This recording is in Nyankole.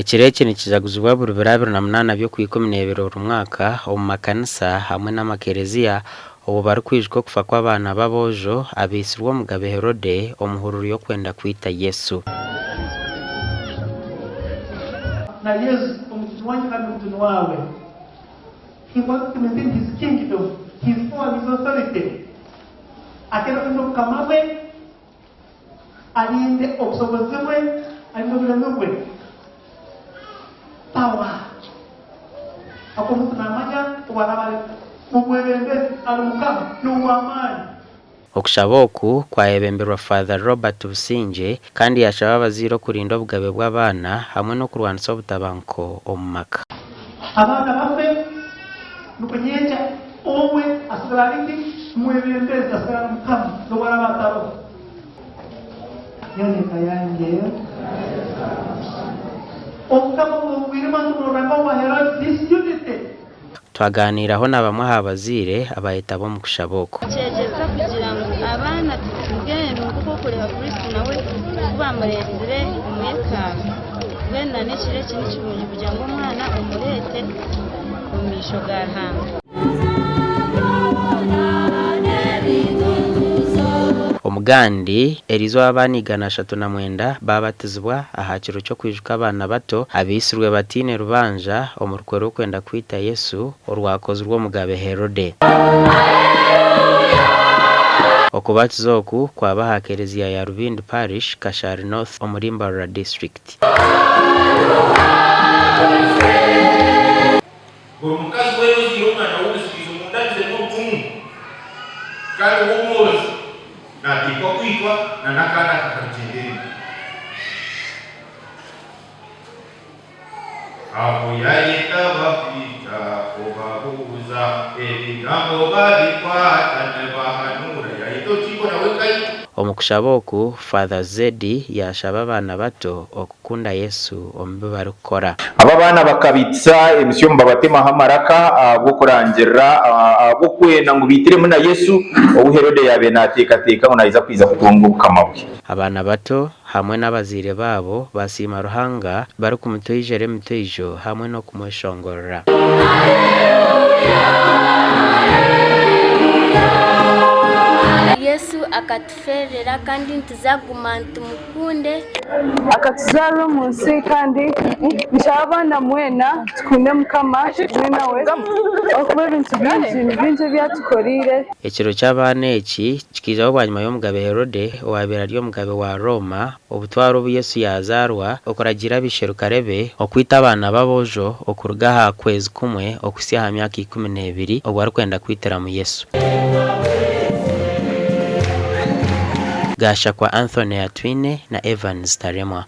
Ekiro eki nikijaguzibwa buri biro 28 by'Okwikumineebiri buri mwaka omu makanisa hamwe n'amakereziya obwo barikwijuka okufa kw'abaana b'aboojo abaitsirwe Omugabe Herode omu hururu y'okwenda kwita Yesu. Na Yesu omujuni wangye kandi omujuni waawe. He wants to maintain his kingdom, his power and his authority. Akeenda kurinda obukama bwe. Arinde obushobozi bwe, arinde obulemi bwe. Power. Ahakuba omuntu naamanya obu araabe ari omwebembezi, ari mukama, n'ow'amaani. Okushaba oku kwayebemberwa Father Robert Busingye kandi yaashaba abazaire okurinda obugabe bw'abaana hamwe n'okurwanisa obutabanguko omu maka. Abaana bafe nukwo nyenkya omwe asigara ari ki? Omwebembezi asigara ari mukama n'obu araaba ataroho. Nyowe n'eka yangye. Obukama obw'omwirima nituburora nk'obwa Herode, disunity. Twagaaniiraho na bamwe aha bazaire abaayetaba omu kushaba oku. Nikyegyesa kugira ngu abaana mbwenu nk'oku orikureeba Kristo nawe ku baamureetsire omu hekalu, mbwenu na n'ekiro eki ni kirungi kugira ngu omwana omureete omu maisho ga Ruhanga. Omugandi, eriizooba abaana 309 baabatizibwa aha kiro ky'okwijuka abaana bato abaitsirwe bataine rubanja omu rukwe rw'okwenda kwita Yesu orwakozirwe Omugabe Herode. Okubatiza oku kwaba aha Kereziya ya Rubindi Parish, Kashari North omuri Mbarara District. Buri mukazi weena ozaire omwana w'omuzikiizi omu ndagizo n'obucumu, kandi ow'omwozi naateekwa kwitwa na n'akaana akakarugyenderera. Aho yaayeta abakwija kubabuuza ebigambo baabikwata nibahanuura. Yaayeta orukiiko nawe kaita. Omu kushaba oku, Father Zeddy yaashaba abaana bato okukunda Yesu omu bi barikukora. Abo abaana bakabaitisa emisyo nibabatemaho amaraka ahabw'okurangirira, ahabw'okwenda ngu baitiremu na Yesu, ou Herode yaabaire naateekateeka ngu naija kwija kutunga obukama bwe. Abaana bato hamwe n'abazaire baabo baasiima Ruhanga barikumutoijera emitoijo hamwe n'okumweshongorera. Yesu akatufeerera kandi nituza kuguma nitumukunde. Akatuzaara omu nsi kandi nshaba abaana mwena tukunde Mukama tugume nawe ahakuba ebintu bingi ni bingi ebi atukoreire. Ekiro ky'abaana eki kikaijaho bwanyima y'Omugabe Herode, owaabaire ari omugabe wa Rooma, obutware obu Yesu yaazaarwa, okuragiira abaisherukare be okwita abaana b'aboojo okuruga aha kwezi kumwe okuhitsya aha myaka 12, obwo arikwenda kwitiramu Yesu. Gashakwa Anthony Atwine na Evans Taremwa.